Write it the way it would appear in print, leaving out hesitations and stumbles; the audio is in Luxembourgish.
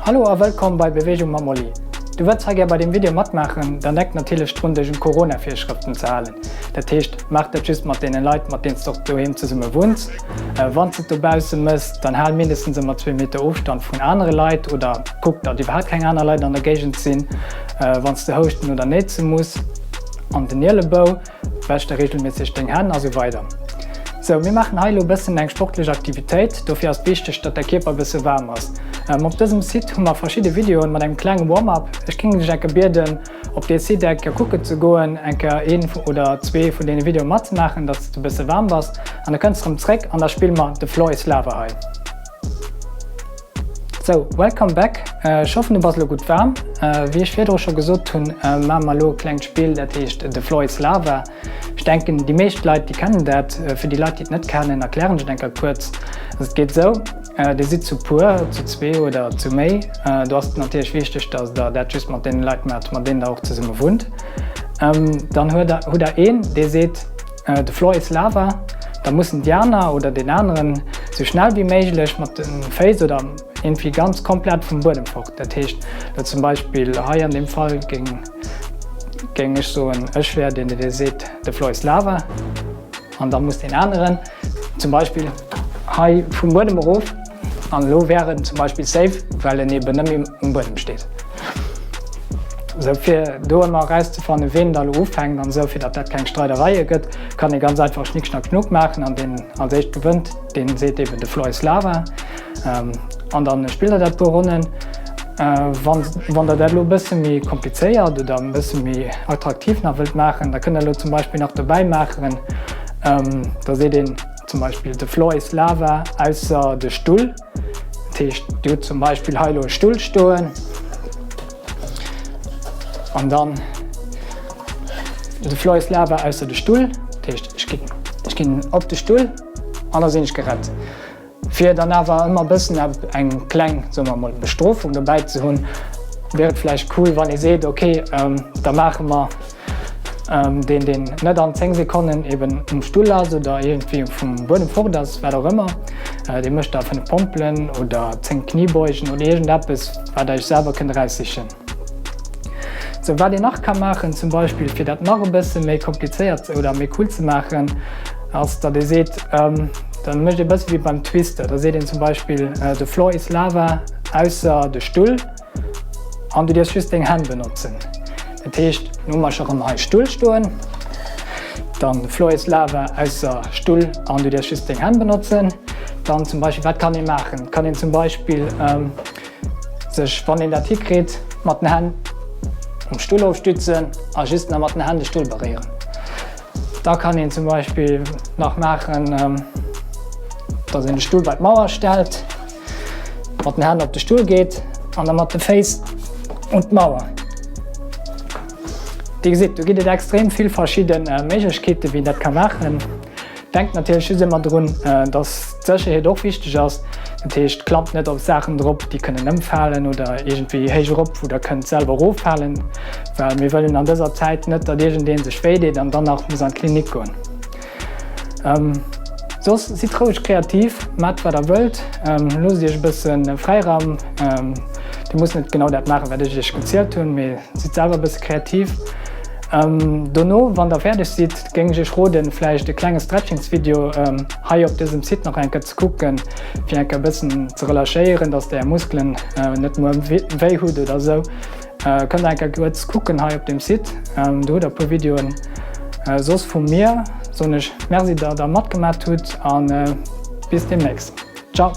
Hallo a wëllkomm bei Bewegung mam Molly. Du wëlls hei gär bei dem Video matmaachen? Dann denk natierlech drun dech un d'Corona-Virschrëften ze halen. Dat heescht, maach dat just mat deene Leit mat deenen s de och doheem zesumme wunns. Wann s de et dobausse mëss, dann hal mindestens ëmmer zwee Meter Ofstand vun anere Leit oder kuck datt iwwerhaapt keng aner Leit an der Géigend sinn. Wann s de houschten oder néitse muss, an den Ielebou. Wäsch der regelméisseg deng Hänn a sou weider. Sou, mir maachen hei elo e bëssen eng sportlech Aktivitéit. Dofir ass et wichteg, datt däi Kierper e bësse waarm ass. Op dësem Site hu mer verschidde Videoen mat engem klenge Warm-up. Ech géing dech enke bieden, op dee Site enke kucken ze goen, enke een oder zwee vun deene Videoe matzemaachen, datt s de e bësse waarm bass. An da kënns de rëm zréck an da spille mer The Floor is Lava hei. Sou, welcome back. Ech hoffen du bass elo gutt waarm. Wéi ech virdru scho gesot hunn, maache mer elo e klengt Spill, dat heescht The Floor is Lava. Ech denken déi meescht Leit déi kennen dat. Fir déi Leit déi et net kennen, erklären ech et eng Kéier kuerz. Also et geet esou, Dir sidd zu puer, zu zwee oder zu méi. Do ass et natierlech wichteg, datt der dat just mat deene Leit maacht, mat deenen der och zesumme wunnt. Dann huet der, hutt der een, dee seet, The floor is lava, da mussen déi aner oder deen aneren sou schnell wéi méiglech mat de Féiss oder iergendwéi ganz komplett vum Buedem fort. Dat heescht elo zum Beispill hei an deem Fall géing géing ech soen, ech wär deen, dee seet, The floor is lava, an da muss deen aneren zum Beispill hei vum Buedem erof an elo wär en zum Beispill safe, well en eben net méi um Buedem steet. Sou fir do ëmmer erauszefannen, ween da elo ufänkt an esou, fir datt dat keng Streidereie gëtt, kann ee ganz einfach Schnick Schnack Schnuck maachen an deen als éischt gewënnt, deen seet eben de Floor is lava an dann spillt der dat puer Ronnen. Wann wann der dat elo e bësse méi komplizéiert oder e bësse méi attraktiv nach wëllt maachen, da kënnt der elo zum Beispill nach dobäi maachen, da seet een zum Beispill de Floor is lava ausser de Stull. Dat heescht, Dir hutt zum Beispill hei elo e Stull stoen an dann de Floor is lava ausser de Stull. Dat heescht, ech ginn, ech ginn op de Stull an da sinn ech gerett. Fir dann awer ëmmer e bëssen eng kleng, soe mer emol, Bestrofung dobäi ze hunn, wier et vläicht cool, wann ee seet, okay, da maache mer Deen deen net an 10 Sekonnen eben um Stull ass oder iergendwéi vum Buedem fort ass, wat och ëmmer, dee mécht da 5 Pompelen oder 10 Kniebeugen oder iergendeppes wat der iech selwer kënnt eraussichen. Sou, wat een nach ka maachen zum Beispill fir dat nach e bësse méi komplizéiert oder méi cool ze maachen, ass datt ee seet, da mécht ee bësse wéi beim Twister, da seet een zum Beispill the floor is lava ausser de Stull. An du dierfs just deng Hänn benotzen. Dat heescht, lo hu mer scho rëm hei Stull stoen, dann de Floor is lava ausser Stull an du dierfs just deng Hänn benotzen. Dann zum Beispill, wat kann ee maachen? Et kann een zum Beispill sech, wann een dat hikritt, mat den Hänn um Stull ofstützen a just nach mat den Hänn de Stull beréieren. Da kann een zum Beispill nach maachen, dass een de Stull bei d'Mauer stellt. Mat den Hänn op de Stull geet an da mat de Féiss un d'Mauer. Dir gesitt, do ginn et extrem vill verschidde Méiglechkeeten, wéi een dat ka maachen. Denkt natierlech just ëmmer drun, dass d'Sécherheet och wichteg ass. Dat heescht, klappt net op Saachen drop, déi kënnen ëmfalen oder iergendwéi héich erop, wou der kënnt selwer eroffalen, well mir wëllen an dëser Zäit net, datt iergendee sech wéideet an dann nach muss an d'Klinik goen. Soss sidd roueg kreativ, maacht wat der wëllt, loosst iech e bësse Fräiraum. Dir musst net genau dat maachen, wat ech iech gezielt hunn, mee sidd selwer e bësse kreativ. Dono, wann der fäerdeg sidd, géing ech iech roden, vläicht e klenge Stretchingsvideo hei op dësem Site nach eng Kéier ze kucken, fir eng Kéier e bëssen ze relâchéieren, dass der är Muskelen net muer wéi hutt oder esou. Kënnt der eng Kéier kuerz kucken hei op dem Site, do hutt der e puer Videoen. Soss vu mir soen ech Merci, datt der matgemat hutt a bis demnächst. Ciao!